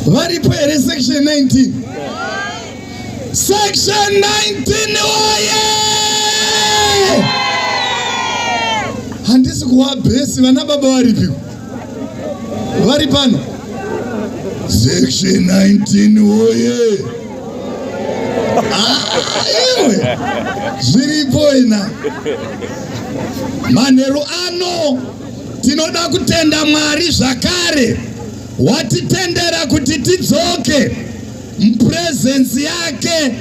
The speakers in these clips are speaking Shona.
Varipo here section 19? Section 19 oye! Handisi kuwabhesi vana baba varipiko? Vari pano. Section 19 oye! Ah, iwe zviripo ina manheru ano tinoda kutenda Mwari zvakare watitendera kuti tidzoke mupresence yake.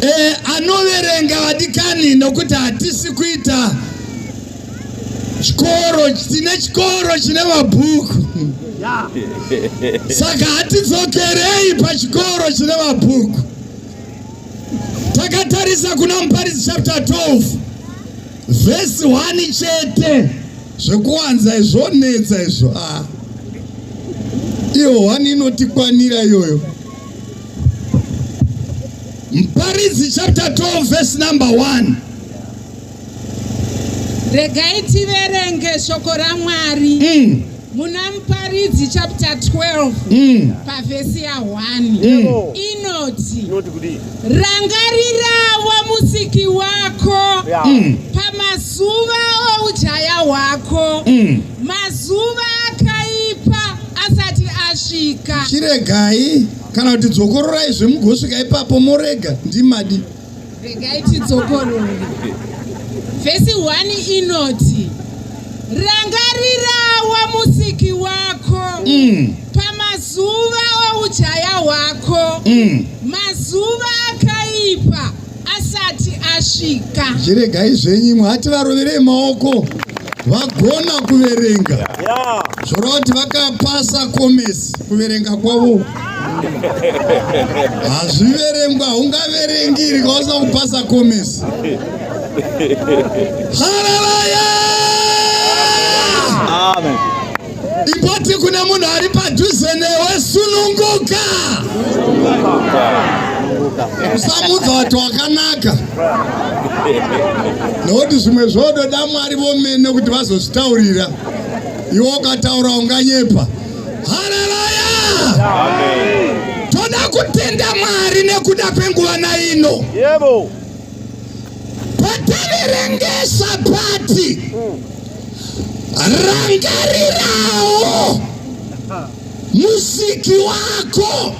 E, anoverenga vadikani, nokuti hatisi kuita chikoro, tine chikoro chine mabhuku, saka hatidzokerei pachikoro chine mabhuku. Takatarisa kuna Muparidzi chapter 12 vhesi 1 chete. Zvekuwanza izvonetsa izvo. Ah. Iyo 1 inotikwanira iyoyo. Muparidzi chapter 12 verse number 1. Regai tiverenge shoko raMwari muna Muparidzi chapter 12 pavhesi ya 1 inoti, rangarirawo Musiki wako pamazuva oujaya hwako, mazuva akaipa asati asvika. Chiregai kana kuti dzokororai zvemugosvika ipapo morega ndimadi. Regai tidzokorore. Vhesi 1 inoti, rangarirawo Musiki wako pamazuva oujaya hwako, mazuva akaipa asati asvika. Chiregai zvenyu imwe hati varoverei maoko, vagona kuverenga. Zvoreva kuti vakapasa komesi kuverenga kwavo. Hazviverengwa, haungaverengiri kwausina kupasa komesi. Haleluya! Amen. Ipoti kune munhu ari padhuze newe, sununguka. Usamudza kuti wakanaka, nokuti zvimwe zvododa Mwari vomene kuti vazozvitaurira. Iwe ukataura unganyepa. Haleluya! Amen. Toda kutenda Mwari nekuda kwenguva naino. Yebo. Pataverengesa pati, rangarirawo Musiki wako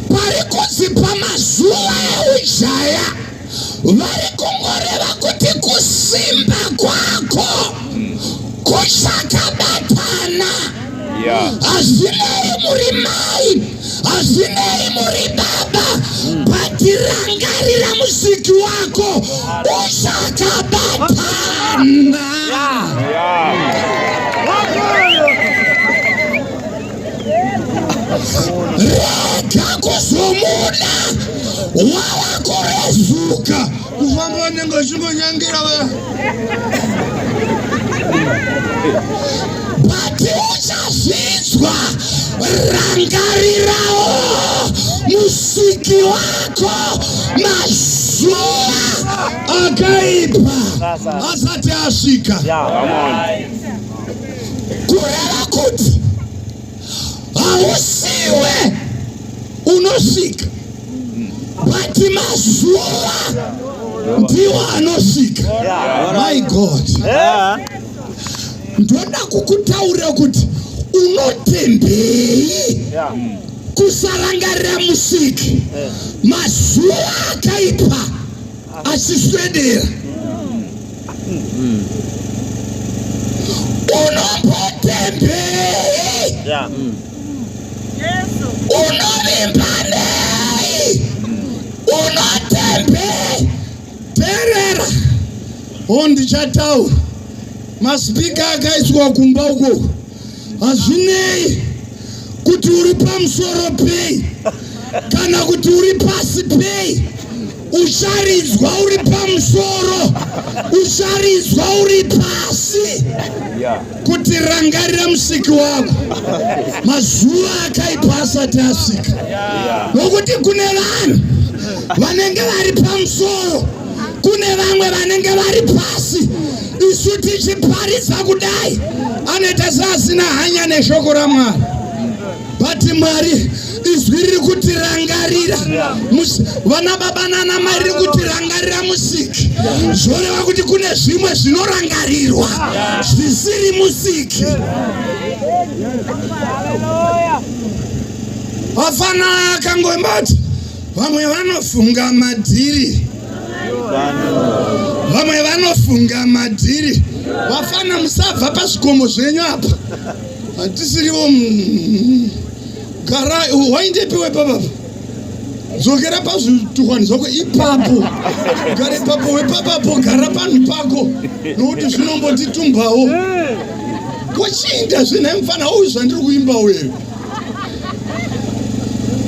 pari kunzi pamazuva eujaya, vari kungoreva kuti kusimba kwako kuchakabatana. Hazvinei muri mai, hazvinei muri baba, but rangarira Musiki wako uchakabatana. Rega kuzomuda wava kurezuka kufamba, vanenge vachingonyangira vaya, but uchazvinzwa. Rangarirawo Musiki wako mazuva akaipa asati asvika. Kureva kuti hausiwe unosvika, but mazuva ndiwo anosvika. My God, ndoda kukutaurira kuti unotembei kusarangarira Musiki mazuva akaipa achiswedera? Unombotembei? Unovimba nei? Unotembei? Teerera, o ndichataura. Masipika akaiswa kumba uko. Hazvinei kuti uri pamusoro pei kana kuti uri pasi pei, ucharidzwa uri pamusoro, ucharidzwa uri pasi, kuti rangarira Musiki wako mazuva akaipa asati asvika. Nokuti kune vanhu vanenge vari pamusoro, kune vamwe vanenge vari pasi. nhasi isu tichiparidza kudai anoita seasina hanya neshoko raMwari. But Mwari, izwi riri kutirangarira vana baba nana mai, riri kutirangarira Musiki. Zvoreva kuti kune zvimwe zvinorangarirwa zvisiri Musiki. Vafana akangombati vamwe vanofunga madhiri, vamwe vanofunga madhiri. Vafana, musabva pazvikomo zvenyu apa, hatisirivo. Gara waindepiwe papapa, dzokera pazvitukwani zvako ipapo, gara ipapo wepapapo, gara panhu pako, nokuti zvinombotitumbawo. Kochiinda zvinhai mufana uyu, zvandiri kuimbawo here?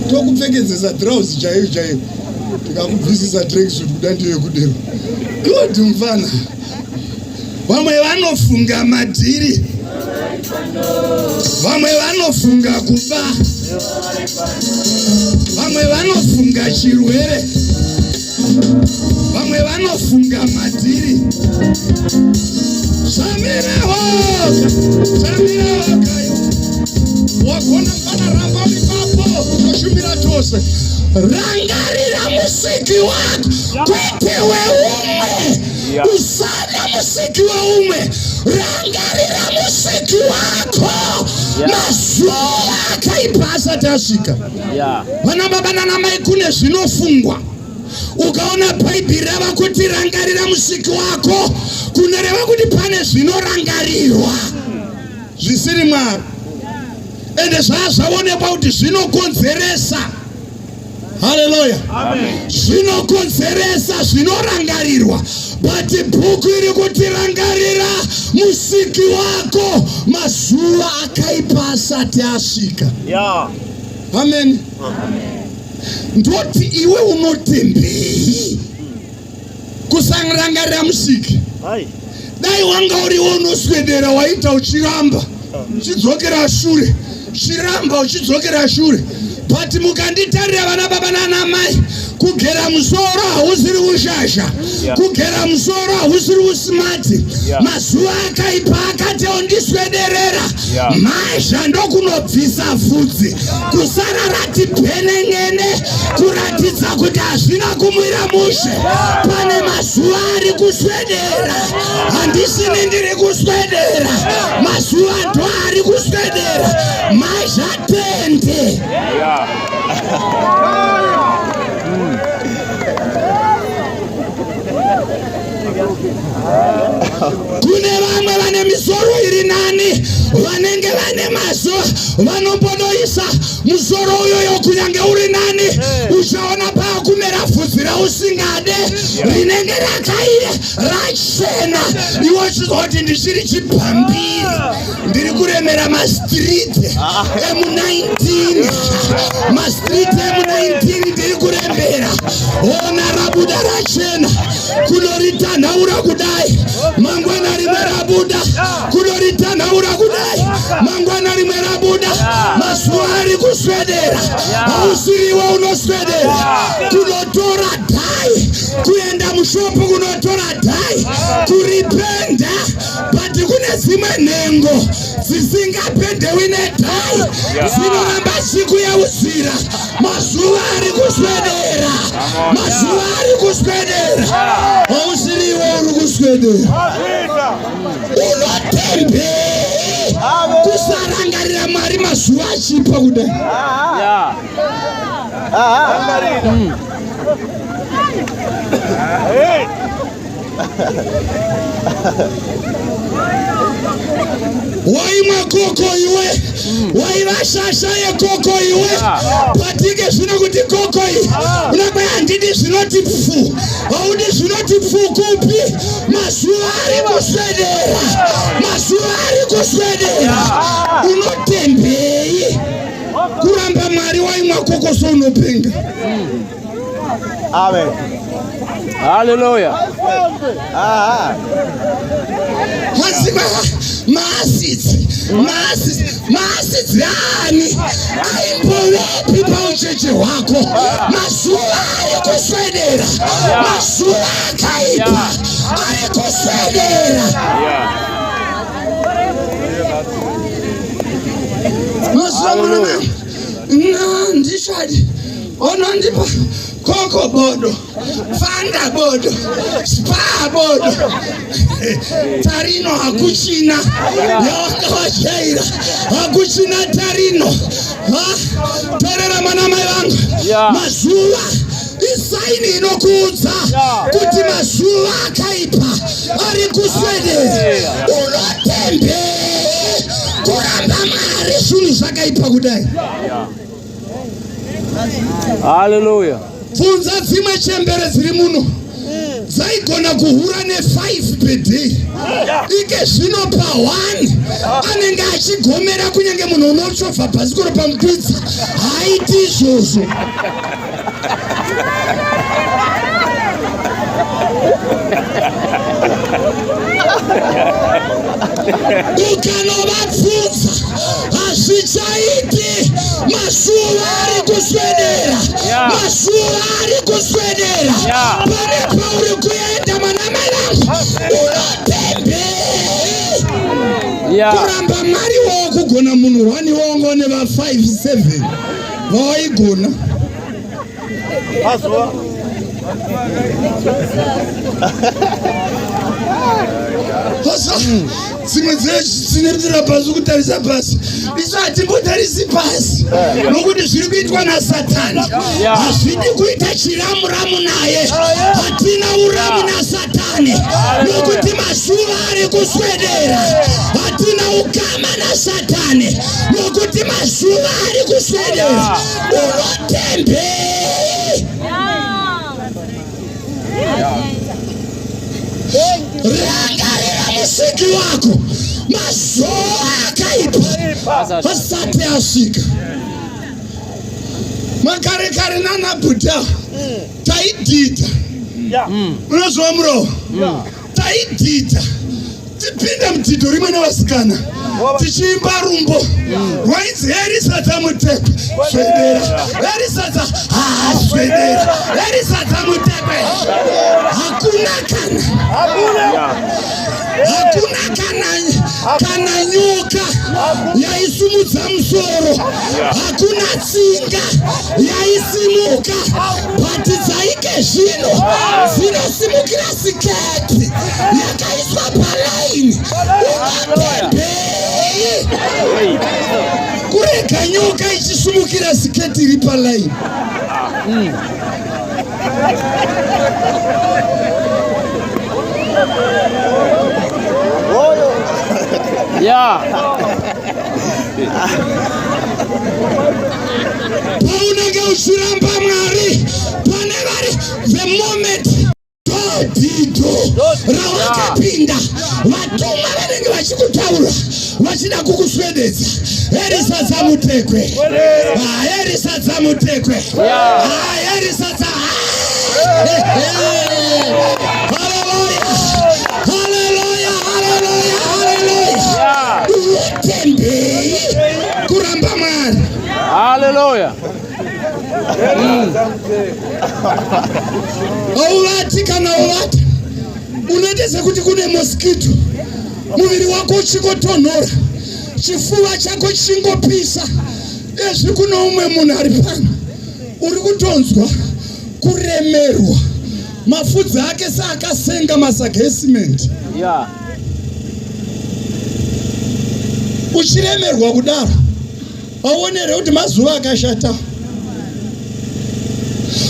Tokupfekedzesa trouser chaiyo chaiyo, tikakubvisisa tracksuit kuda ndiyo yekudero. Good mufana. Vamwe vanofunga madhiri, vamwe vanofunga kuba, vamwe vanofunga chirwere, vamwe vanofunga madhiri. Zvamira woga, zvamira woga. Wagona mfana, ramba uri papo, toshumira tose. Rangarira Musiki wako, kwete weumwe. Usada musiki weumwe, rangarira Musiki wako mazuva akaipa asati asvika. Vana baba nana mai, kune zvinofungwa. Ukaona Bhaibheri rava kuti rangarira Musiki wako, kunoreva kuti pane zvinorangarirwa zvisiri Mwari, ende zvaa zvaonekwa kuti zvinokonzeresa. Haleluya! Zvinokonzeresa zvinorangarirwa, but bhuku iri kuti rangarira Musiki wako mazuva akaipa asati asvika. Amen. Ndoti iwe unotembei kusarangarira Musiki? Dai wanga uriwo unoswedera, waita uchiramba uchidzokera shure, chiramba uchidzokera shure. But mukanditarira, vana baba nana mai, kugera musoro hausiri ushasha, kugera musoro hausiri usmart. Mazuva akaipa akati ondiswederera, mhazha ndokunobvisa vhudzi, kusara rati penengene, kuratidza kuti hazvina kumwira mushe. Pane mazuva ari kuswedera. Handisini ndiri kuswedera, mazuva ndo ari kuswedera. Mhazha tende. Kune vamwe vane misoro iri nani, vanenge vane mazuva vanombonoisa musoro uyoyo, kunyange uri nani, uchaona paakumera vhudzi rausingade, rinenge rakaire rachena, iwe uchizwa kuti ndichiri chibhambiri, ndiri kuremera mastreet emu19, mastreet emu19 ndiri kurembera. Ona rabuda rachena, kunoritanhaura kudai, mangwana rimwe rabuda, kunoritanhaura kudai, mangwana rimwe rabuda. Mazuva ari kuswedera, hausiriwe unoswedera kunotora dye, kuenda mushop kunotora dye kuripenda. But kune dzimwe nhengo dzisingapendewi nedye, dzinoramba chikuyeudzira. Mazuva ari kuswedera, mazuva ari kuswedera, hausiriwe uri kuswedera. Unotembei kusarangarira Mwari mazuva achipa kudai? Hey. Waimwa koko iwe, waiva shasha yekoko iwe, patike zvino kuti koko iyi unamwe handidi zvinoti pfu. Haudi zvinoti pfu kupi? Mazuva ari kuswedera, mazuva ari kuswedera. Unotembei kuramba Mwari waimwa koko sounopenga? Amen. Hallelujah. Aha. Maziva maacids, maacids, maacids ani aimbovepi paucheche hwako? Mazuva ari kuswedera, mazuva akaipa ari. kuswedera. Mazuva mwana na ndichadi onondipa koko bodo fanda bodo spa bodo tarino hakuchina yawanga wajaira hakuchina tarino. Torera mwana mai vangu, mazuva isaini inokuudza kuti mazuva akaipa ari kuswedera. Unotembei kuramba Mwari zvinhu zvakaipa kudai? Hallelujah. Bvunza dzimwe chembere dziri muno dzaigona kuhura ne5 per day, ike zvino pa1 anenge achigomera. Kunyange munhu unochovha bhasikoro pamukwidza haiti izvozvo. Ukanovabvunza, hazvichaiti. Mazuva ari kuswedera, mazuva ari kuswedera. Pane pauri kuenda, mwana mai vangu, unotembei kuramba Mwari? Wokugona munhu 1 wongo neva 5 7 vawaigona. Mazuva. Hosa, dzimwe dzinetira pasi kutarisa pasi, isu hatimbotarisi pasi nokuti zviri kuitwa naSatani hazvidi kuita chiramuramu naye. Hatina uramu naSatani nokuti mazuva ari kuswedera. Hatina ukama naSatani nokuti mazuva ari kuswedera. Unotembei? Rangarira Musiki wako mazuva akaipa asati asvika. Makare kare nana Bhuta taidhidha, unozwa muroho, taidhidha tipinde mudhidho rimwe nevasikana tichiimba rumbo rwainzi heri sadza mutekwe swedera, heri sadza ha swedera, heri sadza mutekwe. Hakuna kana, hakuna kana nyoka yaisumudza musoro, hakuna tsinga yaisimuka, but dzaike zvino dzinosimukira siketi yakaiswa palaini. Unotembei kurega nyoka ichisumukira siketi iri palaini? Paunenge uchiramba Mwari, pane vari the moment dhodhidho rawakapinda, vatumwa vanenge vachikutaura vachida kukuswededza. Herisadza mutekwe, herisadza mutekwe, herisadza. Haleluya, haleluya, haleluya, haleluya! Utembei kuramba Mwari? Hallelujah. Hauvati kana uvata unoita sekuti kune mosquito, muviri wako uchingotonhora, chifuva chako chichingopisa. Ezvi kuno umwe munhu ari pano uri kutonzwa kuremerwa, mafudzi ake seakasenga masaga esimende. Uchiremerwa kudaro, aonere kuti mazuva akashata.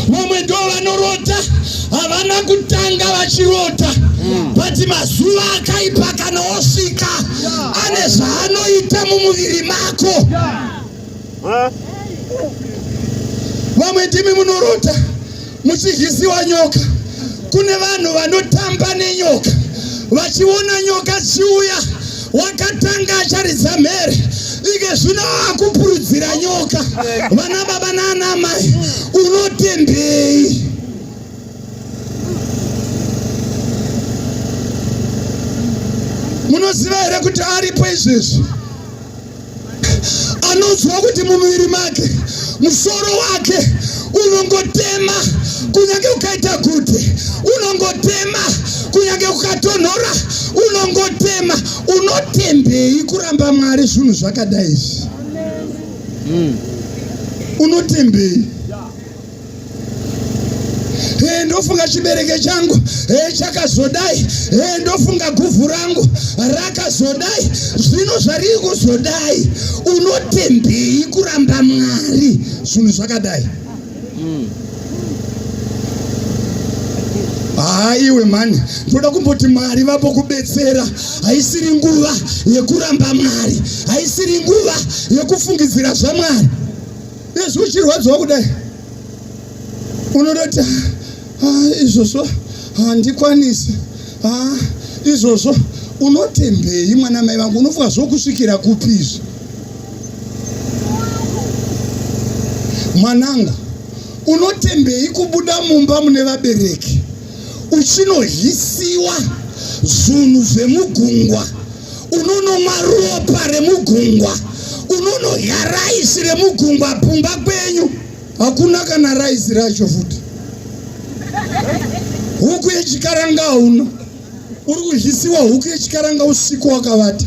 Vamwe ndo vanorota, havana kutanga vachirota, but mazuva akaipa kana osvika ane zvaanoita mumuviri mako. Vamwe ndimi munorota muchidyisiwa nyoka. Kune vanhu vanotamba nenyoka, vachiona nyoka chiuya, wakatanga acharidza mhere, ike zvino akupurudzira nyoka. Vana baba naana mai, unotembei? Munoziva here kuti aripo izvezvi anonzwa kuti mumuviri make musoro wake unongotema? Kunyange ukaita gute unongotema, kunyange kukatonhora unongotema. Unotembei kuramba Mwari zvinhu zvakadai izvi? Unotembei? Hey, ndofunga chibereke changu hey, chakazodai hey, ndofunga guvhu rangu rakazodai, zvino zvariri kuzodai. Unotembei kuramba Mwari zvinhu zvakadai? Haa iwe mhani, ndoda kumboti Mwari vambokubetsera. Haisiri nguva yekuramba Mwari, haisiri nguva yekufungidzira zvaMwari. Izvi uchirwadziwa kudai unototi ah, izvozvo handikwanisi, ah, izvozvo. Unotembei mwana mai vangu? Unofunga zvokusvikira kupi izvi mwanangu? Unotembei kubuda mumba mune vabereki uchinohisiwa zvinhu zvemugungwa, unonomwa ropa remugungwa, unonodya raisi remugungwa? Pumba kwenyu hakuna kana raisi racho futi, huku yechikaranga hauna, uri kudyisiwa huku yechikaranga usiku wakavata.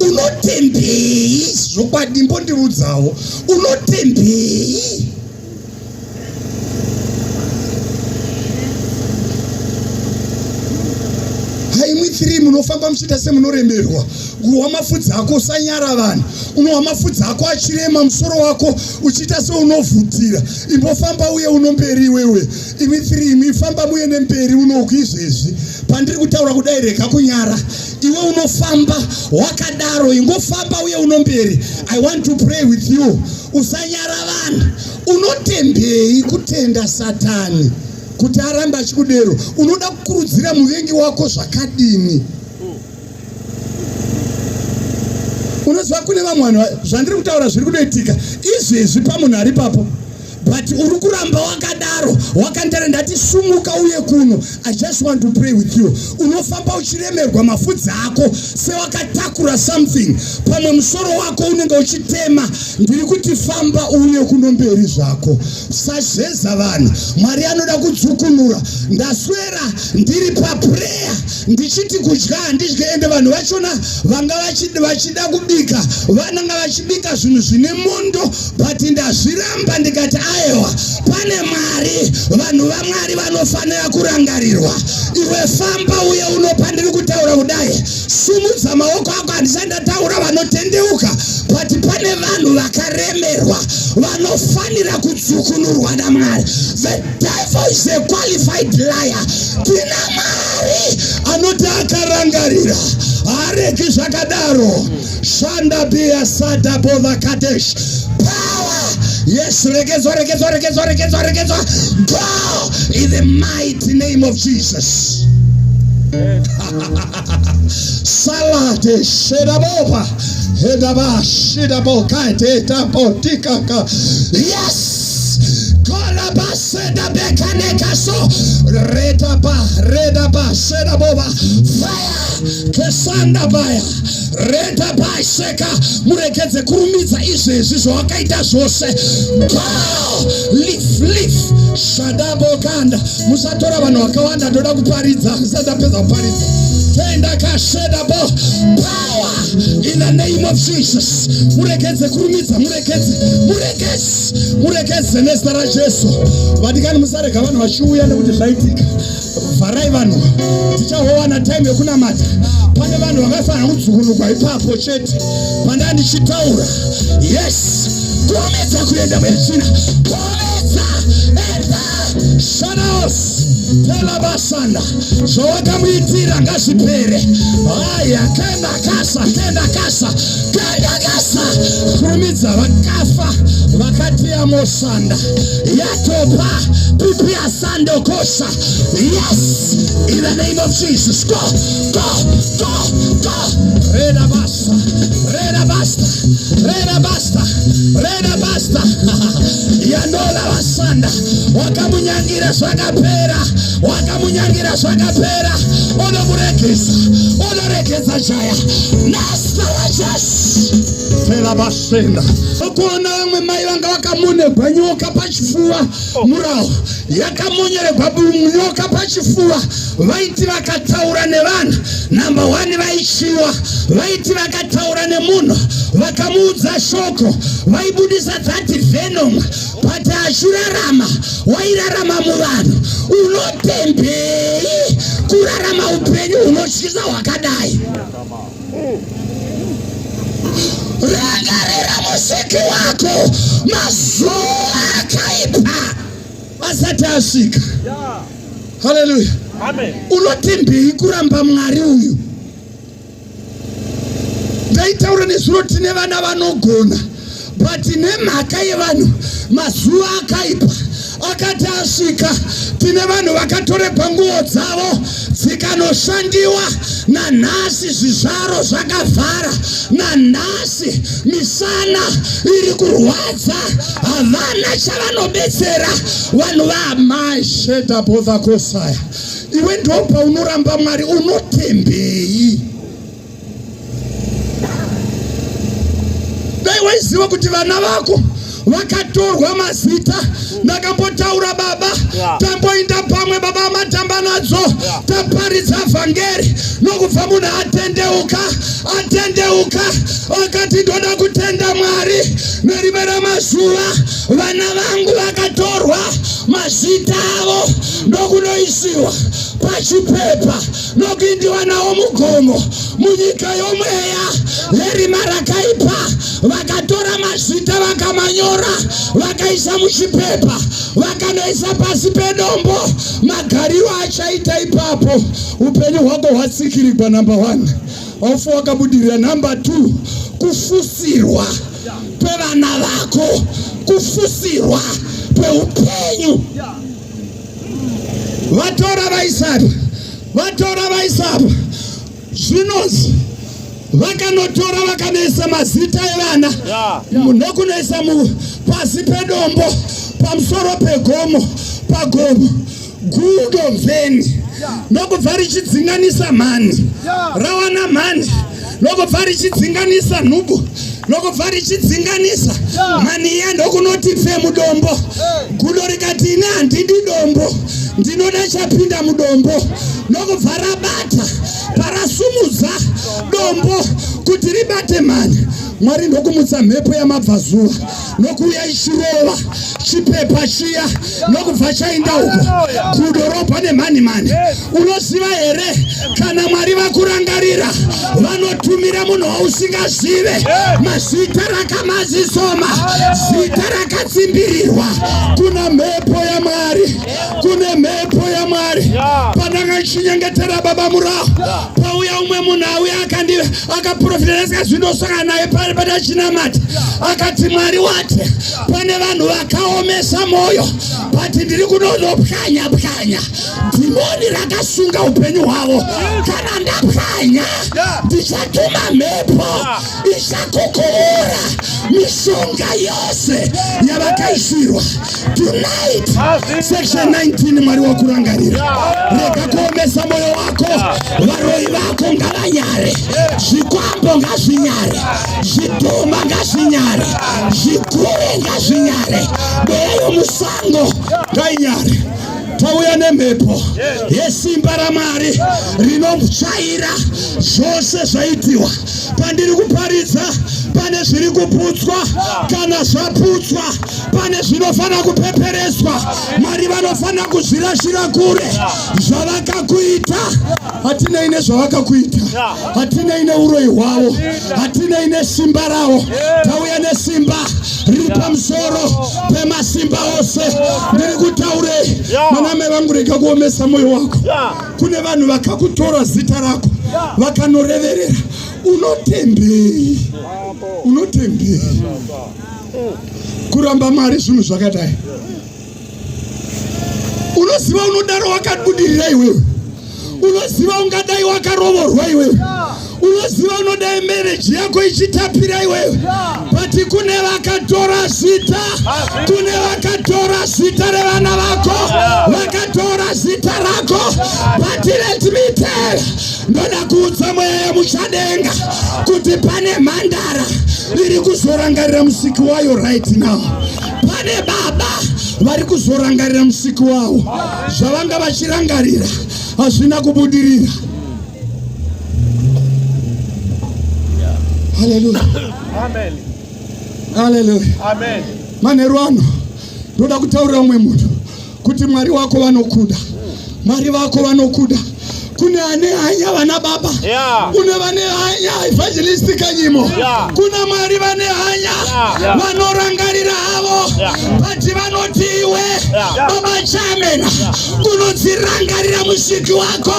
Unotembei zvokwadi? Mbondiudzawo, unotembei? Haimwi 3 munofamba muchiita semunoremerwa kuwa mafudzi ako. Usanyara vanhu, unowa mafudzi ako achirema, musoro wako uchiita seunovhutira. Imbofamba uye unomberi iwewe. Imi 3 imi, famba muye nemberi unoku izvezvi pandiri kutaura kudai. Rega kunyara iwe, unofamba wakadaro, ingofamba uye unomberi. I want to pray with you. Usanyara vanhu. Unotembei kutenda Satani kuti arambe achikudero? Unoda kukurudzira muvengi wako zvakadini? Unoziva kune vamwe vanhu, zvandiri kutaura zviri kutoitika izvezvi pamunhu ari papo, but uri kuramba wakadaro wakandara. Ndati sumuka uye kuno. I just want to pray with you. Unofamba uchiremerwa mafudzi ako sewakatakura something, pamwe musoro wako unenge uchitema. Ndiri kuti famba uye kuno mberi zvako, sazveza vanhu. Mwari anoda kudzukunura. Ndaswera ndiri paprayer ndichiti kudya handidye, ende vanhu vachona vanga vachida kubika, vananga vachibika zvinhu zvine mondo, but ndazviramba ndikati aiwa, pane Mwari, vanhu vaMwari vanofanira kurangarirwa. Iwe famba uye unopa. Ndiri kutaura kudai, sumudza maoko ako. Handisati ndataura vanotendeuka, but pane vanhu vakaremerwa vanofanira kudzukunurwa naMwari. The devil is a qualified liar. Tina Mwari anoti akarangarira haaregi zvakadaro. Shanda bia sada bova kadesh. Power. Yes, regezwa, regezwa, regezwa, regezwa, regezwa. Go in the mighty name of Jesus. Salate shedabova hedaba shidabo kaite tapo tikaka. Yes. Kolabaseda bekanekaso redaba redaba shedabova fire kesanda baya reda baseka. Muregedze, kurumidza izvezvi zvawakaita zvose. Go, leave, leave. Shadabo kanda. Musatora vanhu vakawanda, ndoda kuparidza. Ndisati ndapedza kuparidza, tenda kashedabo. Power in the name of Jesus. Muregedze, kurumidza, muregedze, muregedze, muregedze nezita raJesu. Vadikani, musarega vanhu vachiuya nekuti zvaitika. Vharai vanhu, tichahowana time yekunamata. Pane vanhu vakafanira kudzukunugwa ipapo chete pandaa ndichitaura. Yes, kurumidza kuenda muetsvina, kurumidza, enda. Shanaos telabasanda, zvawakamuitira ngazvipere. Aya kenda kasa, kenda kasa, kenda kasa. Kurumidza, vakafa vakatiyamosanda yatopa pipia sando kosha. Yes, in the name of Jesus, go, go, go, go. Reda basta, reda basta, reda basta, reda basta. Yandola basanda. Wakamushanda, wakamunyangira zvakapera, wakamunyangira zvakapera, onomuregesa, onoregedza jaya nasa waJesu telabasenda. Okuona vamwe mai vanga vakamonegwa nyoka pachifuva, murawo yakamonyeregwa nyoka pachifuva, vaiti vakataura nevanhu namba 1 vaichiwa, vaiti vakataura nemunhu vakamuudza shoko vaibudisa dzati venom, but achirarama wairarama muvanhu. Unotembei kurarama upenyu hunotyisa hwakadai? Rangarira Musiki wako mazuva akaipa asati asvika. Haleluya! Unotembei kuramba Mwari uyu? Ndaitaura nezuro, tine vana vanogona, but nemhaka yevanhu mazuva akaipa akati asvika, tine vanhu vakatoregwa nguo dzavo dzikanoshandiwa. Nanhasi zvizvaro zvakavhara, nanhasi misana iri kurwadza, havana chavanobetsera vanhu vamaisheda bovakosaya. Iwe ndopaunoramba Mwari, unotembei? Dai waiziva kuti vana vako vakatorwa mazita. Ndakambotaura baba, tamboinda pamwe baba matambanadzo, taparidza vhangeri, nokubva munhu atendeuka, atendeuka akati ndoda kutenda Mwari, nerimwe ramazuva vana vangu vakatorwa mazita avo ndokunoisiwa pachipepa nokuindiwa nawo mugomo munyika yomweya yerima rakaipa. Vakatora mazita vakamanyora, vakaisa muchipepa, vakanoisa pasi pedombo. Magariro achaita ipapo, upenyu hwako hwatsikirigwa. Namba 1, haufi wakabudirira. Namba 2, kufusirwa kwevana vako, kufusirwa kweupenyu. Vatora vaisapa, vatora vaisapa, zvinonzi vakanotora vakanoisa mazita evana nokunoisa pasi pedombo pamusoro pegomo, pagomo gudo mveni nokubva richidzinganisa mhani, rawana mhani nokubva richidzinganisa nhubu, nokubva richidzinganisa mhani iya, ndokunoti pfe mudombo. Gudo rikati, ine handidi dombo, ndinoda chapinda mudombo. Nokubva rabata, parasumudza dombo kuti ribate mhani, Mwari ndokumutsa mhepo yamabvazuva, nokuuya ichirova chipepa chiya, nokubva chainda uko kudorobha nemhani mhani. Unoziva here, kana Mwari vakurangarira, vanotumira munhu wausingazive. Mazita rakamazisoma, zita rakatsimbirirwa. Kuna mhepo yaMwari, kune mhepo yaMwari. Pandanga ndichinyengetera baba muraho, pauya umwe munhu auya akandi akaprofita asikazvindosaka naye pari patachinamata, akati Mwari wati pane vanhu vakaomesa mwoyo, but ndiri kunonopwanya pwanya dhimoni rakasunga upenyu hwavo. Kana ndapwanya, ndichatuma mhepo ichakukuura mishonga yose yavakaisirwa. Tonight, section 19, Mwari wakurangarira. Rega kuomesa mwoyo wako. Varoyi vako ngavanyare, zvikwambo ngazvinyare, zvidhoma ngazvinyare, zvigure ngazvinyare, mweya yomusango ngainyare. Tauya nemhepo yesimba raMwari rinotsvaira zvose zvaitiwa. Pandiri kuparidza pane zviri kuputswa. Kana zvaputswa, pane zvinofanira kupepereswa. Mwari vanofanira kuzvirashira kure zvavakakuita. Hatinei nezvavakakuita, hatinei neuroyi hwavo, hatinei nesimba ravo. Tauya nesimba riri pamusoro pemasimba ose. Ndiri kutaurei, maname vangu, rega kuomesa mwoyo wako. Kune vanhu vakakutora zita rako vakanoreverera. Unotembei? Unotembei kuramba Mwari zvinhu zvakadai? Unoziva unodaro wakabudirira iwewe, unoziva ungadai wakarovorwa iwewe. Unoziva unodai marriage yako ichitapira iwewe, but kune vakatora zita, kune vakatora zita revana vako, vakatora zita rako. But let me tell, ndoda kuudza mweya yemuchadenga kuti pane mhandara iri kuzorangarira musiki wayo right now. Pane baba vari kuzorangarira musiki wavo. Zvavanga vachirangarira hazvina kubudirira. Haleluya. Amen. Haleluya. Amen. Manheru ano ndoda kutaurira umwe munhu kuti Mwari wako vanokuda. Mwari vako vanokuda. Kune ane hanya vana baba. Yeah. Kune vane hanya evangelist Kanyimo. Yeah. Kuna Mwari vane hanya Yeah. vanorangarira havo. Yeah. But vanoti iwe Yeah. baba chairman kunodzirangarira musiki wako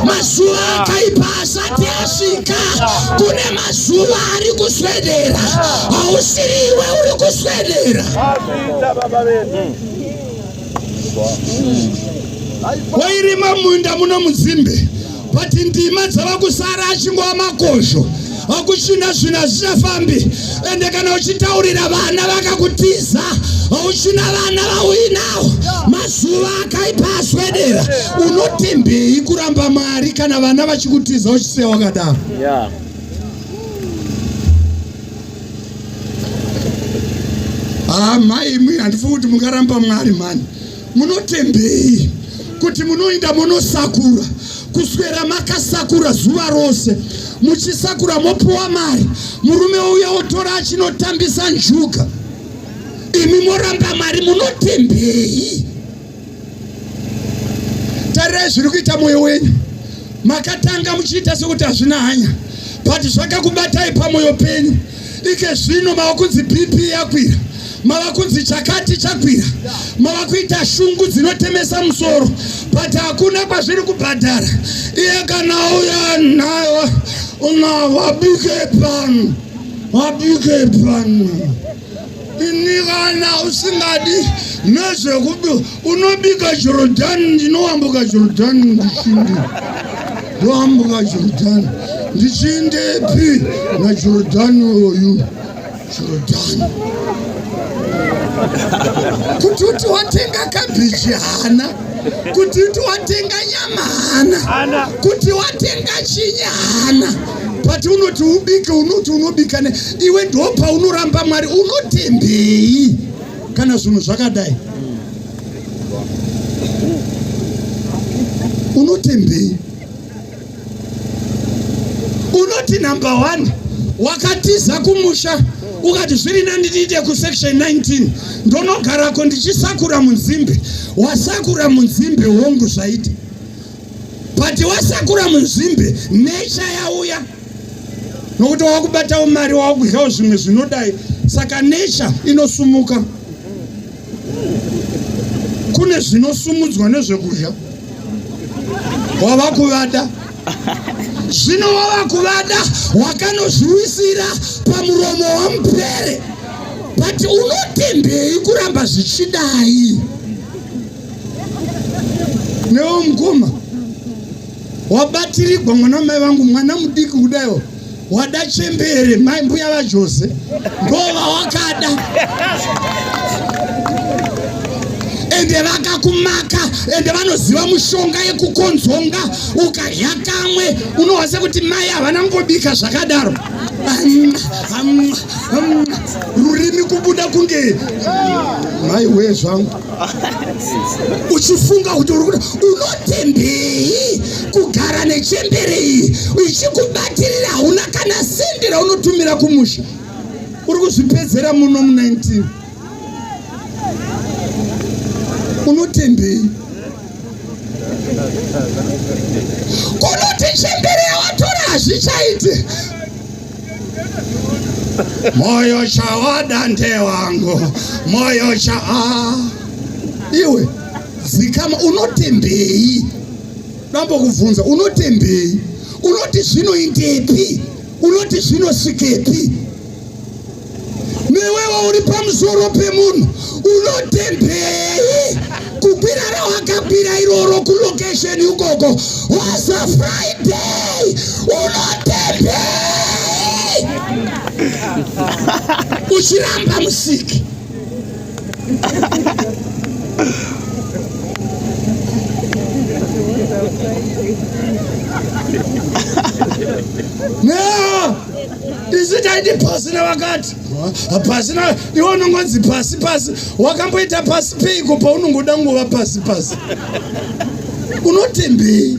mazuva akaipa asati asvika. Kune mazuva ari kuswedera, hausiri iwe uri kuswedera. Azviita baba vedu. Wairima munda muno mudzimbe, but ndima dzava kusara achingova makozho, hakuchina zvinhu hazvichafambi. Ende kana uchitaurira vana vakakutiza, hauchina vana vauinawo. Mazuva akaipa aswedera. Unotembei kuramba Mwari kana vana vachikutiza uchisiya wakadaro? Yeah. Ah, mai imwi handifungi kuti mungaramba Mwari mhani. Munotembei kuti munoinda munosakura kuswera makasakura zuva rose muchisakura mopuwa mari, murume uya otora achinotambisa njuga, imi moramba mari. Munotembei? Tarirai zviri kuita mwoyo wenyu. Makatanga muchiita sekuti hazvina hanya, but zvakakubatai pamwoyo penyu. Ike zvino mava kunzi BP yakwira, mava kunzi chakati chakwira, mava kuita shungu dzinotemesa musoro, but hakuna kwazviri kubhadhara. Iye kana uya nayo una wabike pano, wabike pano. Ini kana usingadi nezvekubi unobika Jorodhani, ndinoambuka Jorodhani ndichindi ndoambuka Jorodhani ndichindepi naJorodhani uyu Jorodhani kuti uti watenga kabhichi hana, kuti uti watenga nyama hana, Hana. kuti watenga chinyi hana, but unoti ubike, unoti unobika ne iwe ndopa unoramba Mwari. Unotembei kana zvinhu zvakadai? Unotembei? Unoti number 1 wakatiza kumusha ukati zviri nani ndiite kusection 19 ndonogarako ndichisakura munzimbe. Wasakura munzimbe, hongu zvaita, but wasakura munzimbe nature yauya nokuti wakubatawo mari, wakudyawo zvimwe zvinodai, saka nature inosumuka. Kune zvinosumudzwa nezvekudya, wava kuvada zvino, wava kuvada, wakanozviwisira pamuromo wamupere. But unotembei kuramba zvichidai? Newo mukoma wabatirigwa mwana wamai vangu, mwana mudiki kudaiwo wada chembere, mai mbuya vaJose ndova wakada, ende vakakumaka, ende vanoziva mushonga yekukonzonga. Ukadya kamwe unohwa sekuti mai havana ngobika zvakadaro. Rurimi kubuda kunge mai wee zvangu, uchifunga kuti uri kuda. Unotembei kugara nechembere iyi ichikubatirira? Hauna kana sendi raunotumira kumusha, uri kuzvipedzera muno mu19. Unotembei kunoti chembere yawatora hazvichaiti? Moyo chawada ndewangu, moyo cha iwe zikama. Unotembei? Dambokubvunza, unotembei? Unoti zvinoindepi? Unoti zvinosvikepi? Newewo uri pamusoro pemunhu, unotembei kukwira rawakakwira iroro kulocation ukoko? Wasa Friday, unotembei? Unotembei uchiramba musiki? No! Isu taiti pasi nevakati pasina iwe unongonzi pasi pasi wakamboita pasi peiko paunongoda ngova pasi pasi unotembei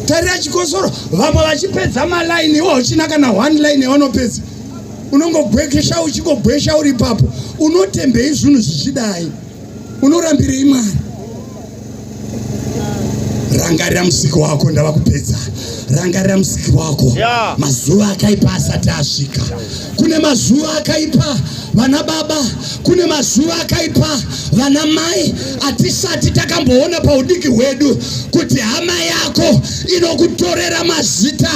tarira chikosoro vamwe vachipedza malaini iwe uchina kana one line yaunopedza unongogwekesha uchingogwesha uri ipapo unotembei zvinhu zvichidai unorambirei mwari rangarira musiki wako ndava kupedza rangarira musiki wako yeah. Mazuva akaipa asati asvika. Kune mazuva akaipa vana baba, kune mazuva akaipa vana mai atisati takamboona paudiki hwedu, kuti hama yako inokutorera mazita,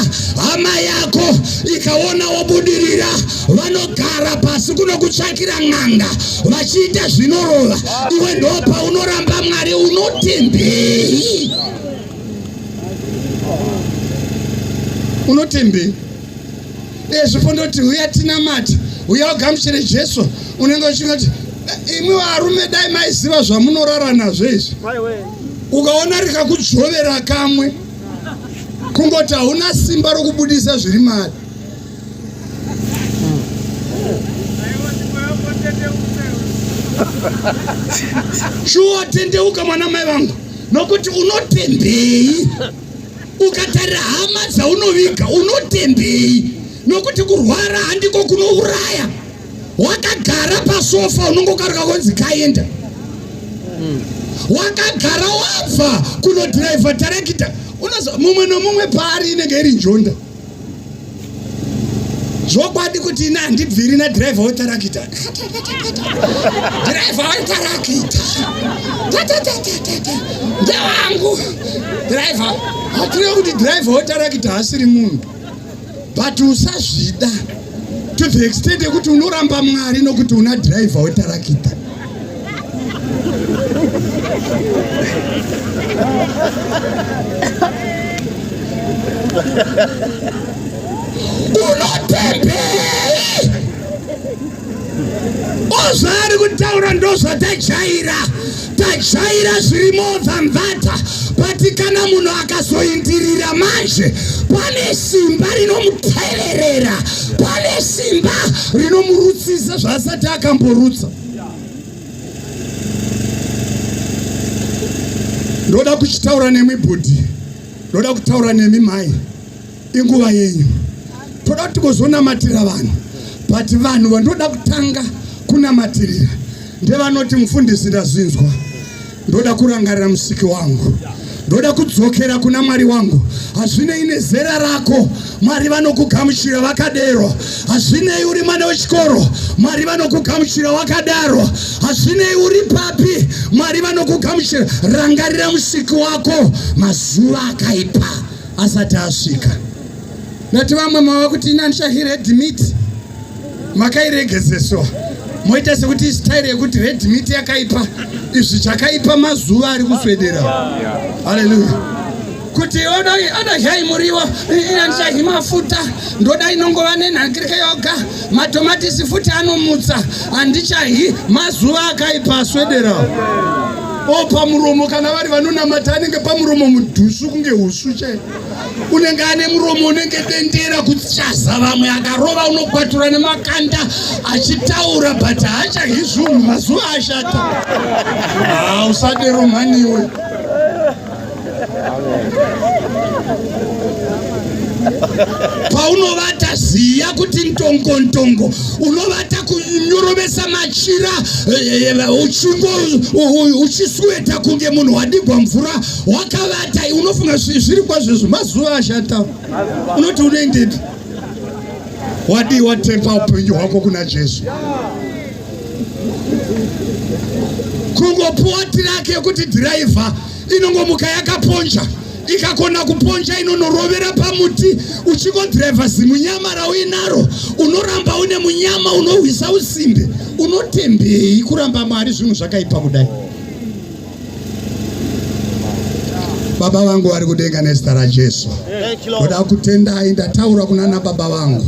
hama yako ikaona wobudirira vanogara pasi kunokutsvakira n'anga vachiita zvinorova, iwe ndopaunoramba Mwari. Unotembei? Unotembei? Ezvo pondoti uya tinamate, uya ugamuchire Jesu, unenge uchingoti imwi varume dai maiziva zvamunorara nazvo izvi. Ukaona rikakudzvovera kamwe, kungoti hauna simba rokubudisa zviri mari. Shuwa tendeuka mwana mai vangu, nokuti unotembei? Ukatarira hama dzaunoviga unotembei? Nokuti kurwara handiko kunouraya. Wakagara pasofa unongokaruka konzi kaenda. Wakagara wabva kunodhiraivha tarekita, unozo mumwe nomumwe paari inenge iri njonda. Zvokwadi kuti ini handibviri nadhiraivha wetarakita. Dhiraivha wetarakita ndewangu dhiraivha. Hatireve kuti dhiraivha wetarakita haasiri munhu, but usazvida to the extent yekuti unoramba Mwari nokuti una dhiraivha wetarakita. Unotembei? Ozvaari kutaura ndozvatajaira, tajaira zviri more than that. But kana munhu akazoindirira manje, pane simba rinomuteverera, pane simba rinomurutsisa zvaasati akamborutsa. Ndoda kuchitaura nemwi bhudhi, ndoda kutaura nemi mai, inguva yenyu. Toda kuti tigozonamatira vanhu, but vanhu vandoda kutanga kunamatirira ndevanoti mufundisi ndazvinzwa, ndoda kurangarira musiki wangu, ndoda kudzokera kuna Mwari wangu. Hazvinei nezera rako, Mwari vanokugamuchira vakadero. Hazvinei uri mwana wechikoro, Mwari vanokugamuchira wakadaro. Hazvinei uri papi, Mwari vanokugamuchira. Rangarira musiki wako mazuva akaipa asati asvika. Ndati vamwe mava kuti ini handichahi red meat, makairegezeswa moita sekuti style yekuti red meat yakaipa. Izvi chakaipa mazuva ari kuswedera. Haleluya. Kuti odahyai muriwo, ini handichahi mafuta, ndoda inongova nenhangirike yoga, matomatisi futi anomutsa, handichahi. Mazuva akaipa aswedera. O pamuromo, kana vari vanonamata anenge pamuromo mudhusu kunge husu chai, unenge ane muromo unenge dendera kuchaza vamwe, akarova unokwatura nemakanda achitaura, but haachahi zvinhu, mazuva ashata. Usadero mhaniwe. Paunovata ziya kuti ntongo ntongo, unovata kunyorovesa machira, uchingo uchisweta kunge munhu wadigwa mvura wakavata, unofunga zviri kwazvezvo. Mazuva ashata, unoti unoendepi? Wadii watepa upenyu hwako kuna Jesu? Kungopuwa tiraki yekuti dhiraivha inongomuka yakaponja, ikakona kuponja inonorovera pamuti. Uchingodhiraivha zimunyama rauinaro, unoramba une munyama unohwisa usimbe. Unotembei kuramba Mwari zvinhu zvakaipa kudai? Baba vangu vari kudenga, nezita raJesu ndoda kutendai. Ndataura kunana baba vangu,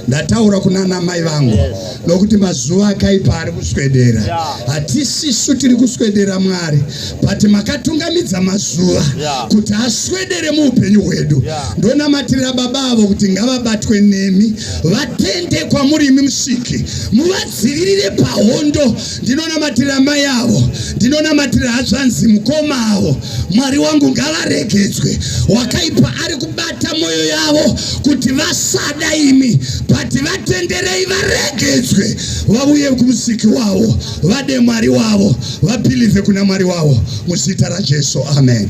ndataura kunana mai vangu, nokuti mazuva akaipa ari kuswedera. Hatisisu tiri kuswedera, Mwari, but makatungamidza mazuva kuti aswedere muupenyu hwedu. Ndonamatira baba avo kuti ngavabatwe nemi, vatende kwamuri imi Musiki, muvadzivirire pahondo. Ndinonamatira mai avo, ndinonamatira hazvanzi, mukoma avo. Mwari wangu, ngavaregedzwe. Wakaipa ari kubata mwoyo yavo kuti vasada imi, but vatenderei varegedzwe, vauye kuMusiki wavo, vade Mwari wavo, vabelieve kuna Mwari wavo, muzita raJesu, amen.